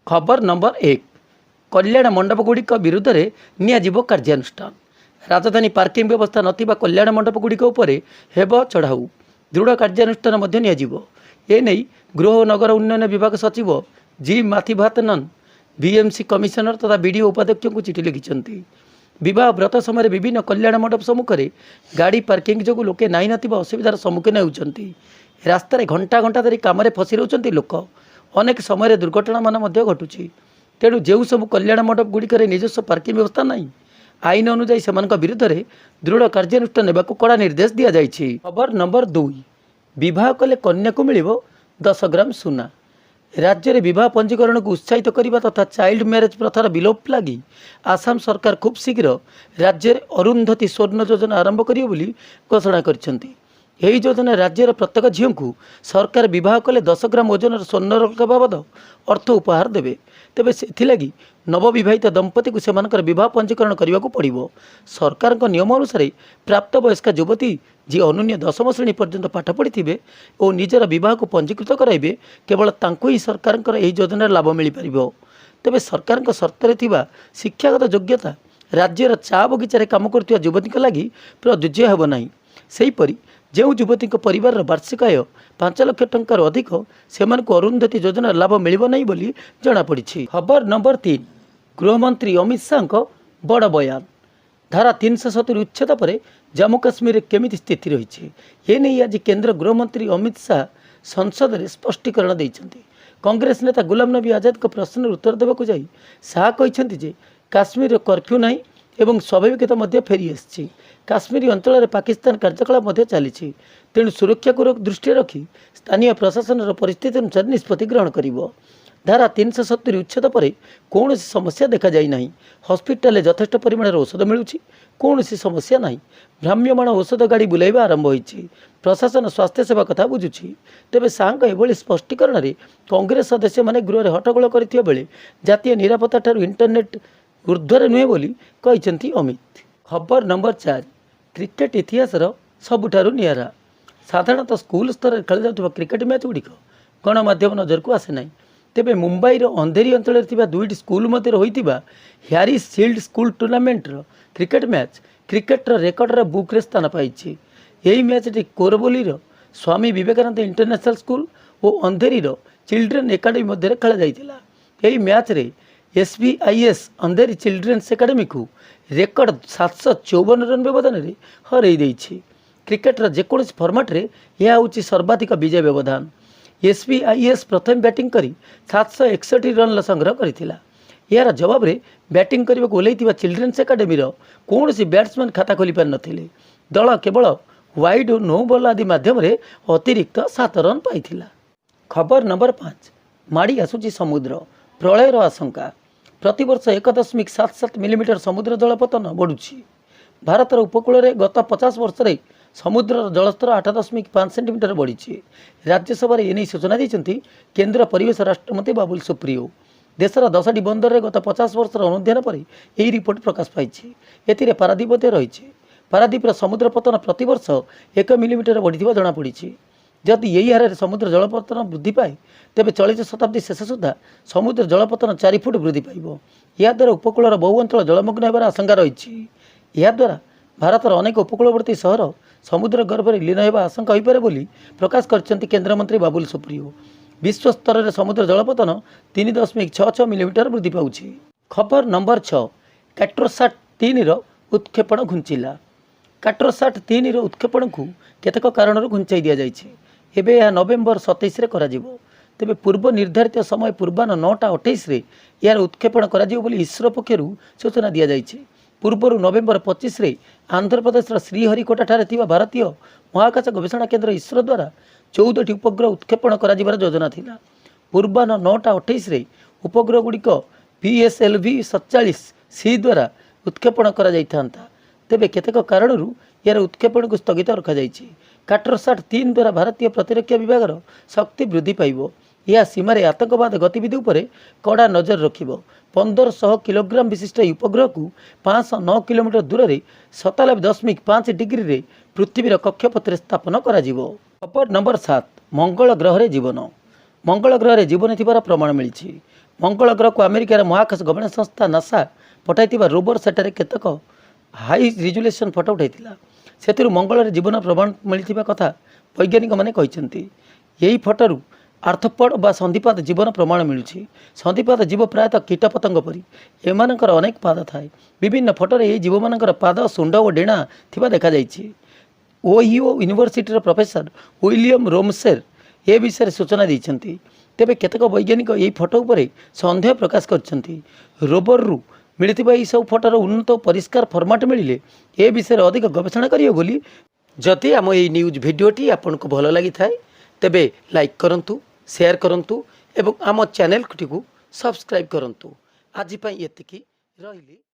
ଖବର ନମ୍ବର 1, କଲ୍ୟାଣ ମଣ୍ଡପଗୁଡ଼ିକ ବିରୁଦ୍ଧରେ ନିଆଯିବ କାର୍ଯ୍ୟାନୁଷ୍ଠାନ। ରାଜଧାନୀ ପାର୍କିଂ ବ୍ୟବସ୍ଥା ନଥିବା କଲ୍ୟାଣ ମଣ୍ଡପଗୁଡ଼ିକ ଉପରେ ହେବ ଚଢ଼ାଉ। ଦୃଢ଼ କାର୍ଯ୍ୟାନୁଷ୍ଠାନ ମଧ୍ୟ ନିଆଯିବ। ଏନେଇ ଗୃହ ଓ ନଗର ଉନ୍ନୟନ ବିଭାଗ ସଚିବ ଜି ମାଥିଭାନଥନ୍ ବିଏମ୍ସି କମିଶନର ତଥା ବିଡିଏ ଉପାଧ୍ୟକ୍ଷଙ୍କୁ ଚିଠି ଲେଖିଛନ୍ତି। ବିବାହ ବ୍ରତ ସମୟରେ ବିଭିନ୍ନ କଲ୍ୟାଣ ମଣ୍ଡପ ସମ୍ମୁଖରେ ଗାଡ଼ି ପାର୍କିଂ ଯୋଗୁଁ ଲୋକେ ନାହିଁ ନଥିବା ଅସୁବିଧାର ସମ୍ମୁଖୀନ ହେଉଛନ୍ତି। ରାସ୍ତାରେ ଘଣ୍ଟା ଘଣ୍ଟା ଧରି କାମରେ ଫସି ରହୁଛନ୍ତି ଲୋକ। ଅନେକ ସମୟରେ ଦୁର୍ଘଟଣାମାନ ମଧ୍ୟ ଘଟୁଛି। ତେଣୁ ଯେଉଁ ସବୁ କଲ୍ୟାଣ ମଣ୍ଡପ ଗୁଡ଼ିକରେ ନିଜସ୍ୱ ପାର୍କିଂ ବ୍ୟବସ୍ଥା ନାହିଁ, ଆଇନ ଅନୁଯାୟୀ ସେମାନଙ୍କ ବିରୁଦ୍ଧରେ ଦୃଢ଼ କାର୍ଯ୍ୟାନୁଷ୍ଠାନ ନେବାକୁ କଡ଼ା ନିର୍ଦ୍ଦେଶ ଦିଆଯାଇଛି। ଖବର ନମ୍ବର 2, ବିବାହ କଲେ କନ୍ୟାକୁ ମିଳିବ 10 ଗ୍ରାମ ସୁନା। ରାଜ୍ୟରେ ବିବାହ ପଞ୍ଜୀକରଣକୁ ଉତ୍ସାହିତ କରିବା ତଥା ଚାଇଲ୍ଡ ମ୍ୟାରେଜ୍ ପ୍ରଥାର ବିଲୋପ ଲାଗି ଆସାମ ସରକାର ଖୁବ୍ ଶୀଘ୍ର ରାଜ୍ୟରେ ଅରୁନ୍ଧତୀ ସ୍ୱର୍ଣ୍ଣ ଯୋଜନା ଆରମ୍ଭ କରିବେ ବୋଲି ଘୋଷଣା କରିଛନ୍ତି। ଏହି ଯୋଜନା ରାଜ୍ୟର ପ୍ରତ୍ୟେକ ଝିଅଙ୍କୁ ସରକାର ବିବାହ କଲେ 10 ଗ୍ରାମ ଓଜନର ସ୍ୱର୍ଣ୍ଣରଙ୍କ ବାବଦ ଅର୍ଥ ଉପହାର ଦେବେ। ତେବେ ସେଥିଲାଗି ନବବିବାହିତ ଦମ୍ପତିକୁ ସେମାନଙ୍କର ବିବାହ ପଞ୍ଜୀକରଣ କରିବାକୁ ପଡ଼ିବ। ସରକାରଙ୍କ ନିୟମ ଅନୁସାରେ ପ୍ରାପ୍ତବୟସ୍କା ଯୁବତୀ ଯିଏ ଅନୂନ୍ୟ ଦଶମ ଶ୍ରେଣୀ ପର୍ଯ୍ୟନ୍ତ ପାଠ ପଢ଼ିଥିବେ ଓ ନିଜର ବିବାହକୁ ପଞ୍ଜୀକୃତ କରାଇବେ, କେବଳ ତାଙ୍କୁ ହିଁ ସରକାରଙ୍କର ଏହି ଯୋଜନାର ଲାଭ ମିଳିପାରିବ। ତେବେ ସରକାରଙ୍କ ସର୍ତ୍ତରେ ଥିବା ଶିକ୍ଷାଗତ ଯୋଗ୍ୟତା ରାଜ୍ୟର ଚା ବଗିଚାରେ କାମ କରୁଥିବା ଯୁବତୀଙ୍କ ଲାଗି ପ୍ରଯୁଜ୍ୟ ହେବ ନାହିଁ। ସେହିପରି ଯେଉଁ ଯୁବତୀଙ୍କ ପରିବାରର ବାର୍ଷିକ ଆୟ 5 ଲକ୍ଷ ଟଙ୍କାରୁ ଅଧିକ, ସେମାନଙ୍କୁ ଅରୁନ୍ଧତୀ ଯୋଜନାର ଲାଭ ମିଳିବ ନାହିଁ ବୋଲି ଜଣାପଡ଼ିଛି। ଖବର ନମ୍ବର 3, ଗୃହମନ୍ତ୍ରୀ ଅମିତ ଶାହାଙ୍କ ବଡ଼ ବୟାନ। ଧାରା 370 ଉଚ୍ଛେଦ ପରେ ଜାମ୍ମୁ କାଶ୍ମୀରରେ କେମିତି ସ୍ଥିତି ରହିଛି, ଏନେଇ ଆଜି କେନ୍ଦ୍ର ଗୃହମନ୍ତ୍ରୀ ଅମିତ ଶାହା ସଂସଦରେ ସ୍ପଷ୍ଟୀକରଣ ଦେଇଛନ୍ତି। କଂଗ୍ରେସ ନେତା ଗୁଲାମ ନବୀ ଆଜାଦଙ୍କ ପ୍ରଶ୍ନର ଉତ୍ତର ଦେବାକୁ ଯାଇ ଶାହା କହିଛନ୍ତି ଯେ କାଶ୍ମୀରରେ କର୍ଫ୍ୟୁ ନାହିଁ ଏବଂ ସ୍ୱାଭାବିକତା ମଧ୍ୟ ଫେରିଆସିଛି। କାଶ୍ମୀର ଅଞ୍ଚଳରେ ପାକିସ୍ତାନ କାର୍ଯ୍ୟକଳାପ ମଧ୍ୟ ଚାଲିଛି। ତେଣୁ ସୁରକ୍ଷାକୁ ଦୃଷ୍ଟିରେ ରଖି ସ୍ଥାନୀୟ ପ୍ରଶାସନର ପରିସ୍ଥିତି ଅନୁସାରେ ନିଷ୍ପତ୍ତି ଗ୍ରହଣ କରିବ। ଧାରା 370 ଉଚ୍ଛେଦ ପରେ କୌଣସି ସମସ୍ୟା ଦେଖାଯାଇ ନାହିଁ। ହସ୍ପିଟାଲରେ ଯଥେଷ୍ଟ ପରିମାଣର ଔଷଧ ମିଳୁଛି, କୌଣସି ସମସ୍ୟା ନାହିଁ। ଭ୍ରାମ୍ୟମାଣ ଔଷଧ ଗାଡ଼ି ବୁଲାଇବା ଆରମ୍ଭ ହୋଇଛି। ପ୍ରଶାସନ ସ୍ୱାସ୍ଥ୍ୟ ସେବା କଥା ବୁଝୁଛି। ତେବେ ଶାହାଙ୍କ ଏଭଳି ସ୍ପଷ୍ଟୀକରଣରେ କଂଗ୍ରେସ ସଦସ୍ୟମାନେ ଗୃହରେ ହଟ୍ଟଗୋଳ କରିଥିବା ବେଳେ ଜାତୀୟ ନିରାପତ୍ତା ଠାରୁ ଇଣ୍ଟରନେଟ୍ ଉର୍ଦ୍ଧ୍ୱରେ ନୁହେଁ ବୋଲି କହିଛନ୍ତି ଅମିତ। ଖବର ନମ୍ବର 4, କ୍ରିକେଟ ଇତିହାସର ସବୁଠାରୁ ନିଆରା। ସାଧାରଣତଃ ସ୍କୁଲ ସ୍ତରରେ ଖେଳାଯାଉଥିବା କ୍ରିକେଟ ମ୍ୟାଚ୍ ଗୁଡ଼ିକ ଗଣମାଧ୍ୟମ ନଜରକୁ ଆସେ ନାହିଁ। ତେବେ ମୁମ୍ବାଇର ଅନ୍ଧେରି ଅଞ୍ଚଳରେ ଥିବା ଦୁଇଟି ସ୍କୁଲ ମଧ୍ୟରେ ହୋଇଥିବା ହ୍ୟାରିସ୍ ସିଲ୍ଡ ସ୍କୁଲ ଟୁର୍ଣ୍ଣାମେଣ୍ଟର କ୍ରିକେଟ ମ୍ୟାଚ୍ କ୍ରିକେଟର ରେକର୍ଡର ବୁକ୍ରେ ସ୍ଥାନ ପାଇଛି। ଏହି ମ୍ୟାଚ୍ଟି କୋରବୋଲିର ସ୍ୱାମୀ ବିବେକାନନ୍ଦ ଇଣ୍ଟରନ୍ୟାସନାଲ ସ୍କୁଲ ଓ ଅନ୍ଧେରିର ଚିଲଡ୍ରେନ୍ ଏକାଡେମୀ ମଧ୍ୟରେ ଖେଳାଯାଇଥିଲା। ଏହି ମ୍ୟାଚ୍ରେ ଏସ୍ଭିଆଇଏସ୍ ଅନ୍ଧେରି ଚିଲଡ୍ରେନ୍ସ ଏକାଡେମୀକୁ ରେକର୍ଡ 754 ରନ୍ ବ୍ୟବଧାନରେ ହରାଇ ଦେଇଛି। କ୍ରିକେଟର ଯେକୌଣସି ଫର୍ମାଟରେ ଏହା ହେଉଛି ସର୍ବାଧିକ ବିଜୟ ବ୍ୟବଧାନ। ଏସ୍ଭିଆଇଏସ୍ ପ୍ରଥମେ ବ୍ୟାଟିଂ କରି 761 ରନ୍ର ସଂଗ୍ରହ କରିଥିଲା। ଏହାର ଜବାବରେ ବ୍ୟାଟିଂ କରିବାକୁ ଓହ୍ଲାଇଥିବା ଚିଲଡ୍ରେନ୍ସ ଏକାଡେମୀର କୌଣସି ବ୍ୟାଟ୍ସମ୍ୟାନ୍ ଖାତା ଖୋଲିପାରିନଥିଲେ। ଦଳ କେବଳ ୱାଇଡ୍ ଓ ନୋ ବଲ୍ ଆଦି ମାଧ୍ୟମରେ ଅତିରିକ୍ତ 7 ରନ୍ ପାଇଥିଲା। ଖବର ନମ୍ବର 5, ମାଡ଼ି ଆସୁଛି ସମୁଦ୍ର, ପ୍ରଳୟର ଆଶଙ୍କା। ପ୍ରତିବର୍ଷ 1.77 ମିଲିମିଟର ସମୁଦ୍ର ଜଳପତନ ବଢ଼ୁଛି। ଭାରତର ଉପକୂଳରେ ଗତ 50 ବର୍ଷରେ ସମୁଦ୍ରର ଜଳସ୍ତର 8.5 ସେଣ୍ଟିମିଟର ବଢ଼ିଛି। ରାଜ୍ୟସଭାରେ ଏନେଇ ସୂଚନା ଦେଇଛନ୍ତି କେନ୍ଦ୍ର ପରିବେଶ ରାଷ୍ଟ୍ରମନ୍ତ୍ରୀ ବାବୁଲ ସୁପ୍ରିୟୋ। ଦେଶର 10ଟି ବନ୍ଦରରେ ଗତ 50 ବର୍ଷର ଅନୁଧ୍ୟାନ ପରେ ଏହି ରିପୋର୍ଟ ପ୍ରକାଶ ପାଇଛି। ଏଥିରେ ପାରାଦୀପ ମଧ୍ୟ ରହିଛି। ପାରାଦୀପର ସମୁଦ୍ର ପତନ ପ୍ରତିବର୍ଷ 1 ମିଲିମିଟର ବଢ଼ିଥିବା ଜଣାପଡ଼ିଛି। ଯଦି ଏହି ହାରରେ ସମୁଦ୍ର ଜଳପତନ ବୃଦ୍ଧି ପାଏ, ତେବେ ଚଳିତ ଶତାବ୍ଦୀ ଶେଷ ସୁଦ୍ଧା ସମୁଦ୍ର ଜଳପତନ 4 ଫୁଟ ବୃଦ୍ଧି ପାଇବ। ଏହାଦ୍ୱାରା ଉପକୂଳର ବହୁ ଅଞ୍ଚଳ ଜଳମଗ୍ନ ହେବାର ଆଶଙ୍କା ରହିଛି। ଏହାଦ୍ୱାରା ଭାରତର ଅନେକ ଉପକୂଳବର୍ତ୍ତୀ ସହର ସମୁଦ୍ର ଗର୍ଭରେ ଲୀନ ହେବା ଆଶଙ୍କା ହୋଇପାରେ ବୋଲି ପ୍ରକାଶ କରିଛନ୍ତି କେନ୍ଦ୍ରମନ୍ତ୍ରୀ ବାବୁଲ ସୁପ୍ରିୟୋ। ବିଶ୍ୱ ସ୍ତରରେ ସମୁଦ୍ର ଜଳପତନ 3.66 ମିଲିମିଟର ବୃଦ୍ଧି ପାଉଛି। ଖବର ନମ୍ବର 6, କାର୍ଟୋସାଟ୍ 3ର ଉତ୍କ୍ଷେପଣ ଘୁଞ୍ଚିଲା। କାର୍ଟୋସାଟ୍ 3ର ଉତ୍କ୍ଷେପଣକୁ କେତେକ କାରଣରୁ ଘୁଞ୍ଚାଇ ଦିଆଯାଇଛି। ଏବେ ଏହା ନଭେମ୍ବର 27ରେ କରାଯିବ। ତେବେ ପୂର୍ବ ନିର୍ଦ୍ଧାରିତ ସମୟ ପୂର୍ବାହ୍ନ 9ଟା 28ରେ ଏହାର ଉତ୍କ୍ଷେପଣ କରାଯିବ ବୋଲି ଇସ୍ରୋ ପକ୍ଷରୁ ସୂଚନା ଦିଆଯାଇଛି। ପୂର୍ବରୁ ନଭେମ୍ବର 25ରେ ଆନ୍ଧ୍ରପ୍ରଦେଶର ଶ୍ରୀହରିକୋଟାଠାରେ ଥିବା ଭାରତୀୟ ମହାକାଶ ଗବେଷଣା କେନ୍ଦ୍ର ଇସ୍ରୋ ଦ୍ୱାରା 14ଟି ଉପଗ୍ରହ ଉତ୍କ୍ଷେପଣ କରାଯିବାର ଯୋଜନା ଥିଲା। ପୂର୍ବାହ୍ନ 9ଟା 28ରେ ଉପଗ୍ରହଗୁଡ଼ିକ ପିଏସ୍ଏଲ୍ଭି 47 ସି ଦ୍ୱାରା ଉତ୍କ୍ଷେପଣ କରାଯାଇଥାନ୍ତା। ତେବେ କେତେକ କାରଣରୁ ଏହାର ଉତ୍କ୍ଷେପଣକୁ ସ୍ଥଗିତ ରଖାଯାଇଛି। କାର୍ଟୋସାଟ୍ 3 ଦ୍ୱାରା ଭାରତୀୟ ପ୍ରତିରକ୍ଷା ବିଭାଗର ଶକ୍ତି ବୃଦ୍ଧି ପାଇବ। ଏହା ସୀମାରେ ଆତଙ୍କବାଦ ଗତିବିଧି ଉପରେ କଡ଼ା ନଜର ରଖିବ। 1500 କିଲୋଗ୍ରାମ ବିଶିଷ୍ଟ ଏହି ଉପଗ୍ରହକୁ 509 କିଲୋମିଟର ଦୂରରେ 97.5 ଡିଗ୍ରୀରେ ପୃଥିବୀର କକ୍ଷପଥରେ ସ୍ଥାପନ କରାଯିବ। ଖବର ନମ୍ବର 7, ମଙ୍ଗଳ ଗ୍ରହରେ ଜୀବନ। ମଙ୍ଗଳ ଗ୍ରହରେ ଜୀବନ ଥିବାର ପ୍ରମାଣ ମିଳିଛି। ମଙ୍ଗଳ ଗ୍ରହକୁ ଆମେରିକାର ମହାକାଶ ଗବେଷଣା ସଂସ୍ଥା ନାସା ପଠାଇଥିବା ରୋବର ସେଠାରେ କେତେକ ହାଇ ରିଜୁଲେସନ୍ ଫଟୋ ଉଠାଇଥିଲା। ସେଥିରୁ ମଙ୍ଗଳରେ ଜୀବନ ପ୍ରମାଣ ମିଳିଥିବା କଥା ବୈଜ୍ଞାନିକମାନେ କହିଛନ୍ତି। ଏହି ଫଟୋରୁ ଆର୍ଥୋପଡ୍ ବା ସନ୍ଧିପାଦ ଜୀବନ ପ୍ରମାଣ ମିଳୁଛି। ସନ୍ଧିପାଦ ଜୀବ ପ୍ରାୟତଃ କୀଟପତଙ୍ଗ ପରି। ଏମାନଙ୍କର ଅନେକ ପାଦ ଥାଏ। ବିଭିନ୍ନ ଫଟୋରେ ଏହି ଜୀବମାନଙ୍କର ପାଦ, ଶୁଣ୍ଢ ଓ ଡେଣା ଥିବା ଦେଖାଯାଇଛି। ଓହିଓ ୟୁନିଭର୍ସିଟିର ପ୍ରଫେସର ୱିଲିୟମ୍ ରୋମସେର୍ ଏ ବିଷୟରେ ସୂଚନା ଦେଇଛନ୍ତି। ତେବେ କେତେକ ବୈଜ୍ଞାନିକ ଏହି ଫଟୋ ଉପରେ ସନ୍ଦେହ ପ୍ରକାଶ କରିଛନ୍ତି। ରୋବରରୁ ମିଳିଥିବା ଏହି ସବୁ ଫଟୋର ଉନ୍ନତ ଓ ପରିଷ୍କାର ଫର୍ମାଟ୍ ମିଳିଲେ ଏ ବିଷୟରେ ଅଧିକ ଗବେଷଣା କରିବେ ବୋଲି। ଯଦି ଆମ ଏହି ନ୍ୟୁଜ୍ ଭିଡ଼ିଓଟି ଆପଣଙ୍କୁ ଭଲ ଲାଗିଥାଏ, ତେବେ ଲାଇକ୍ କରନ୍ତୁ, ସେୟାର କରନ୍ତୁ ଏବଂ ଆମ ଚ୍ୟାନେଲଟିକୁ ସବସ୍କ୍ରାଇବ୍ କରନ୍ତୁ। ଆଜି ପାଇଁ ଏତିକି ରହିଲି।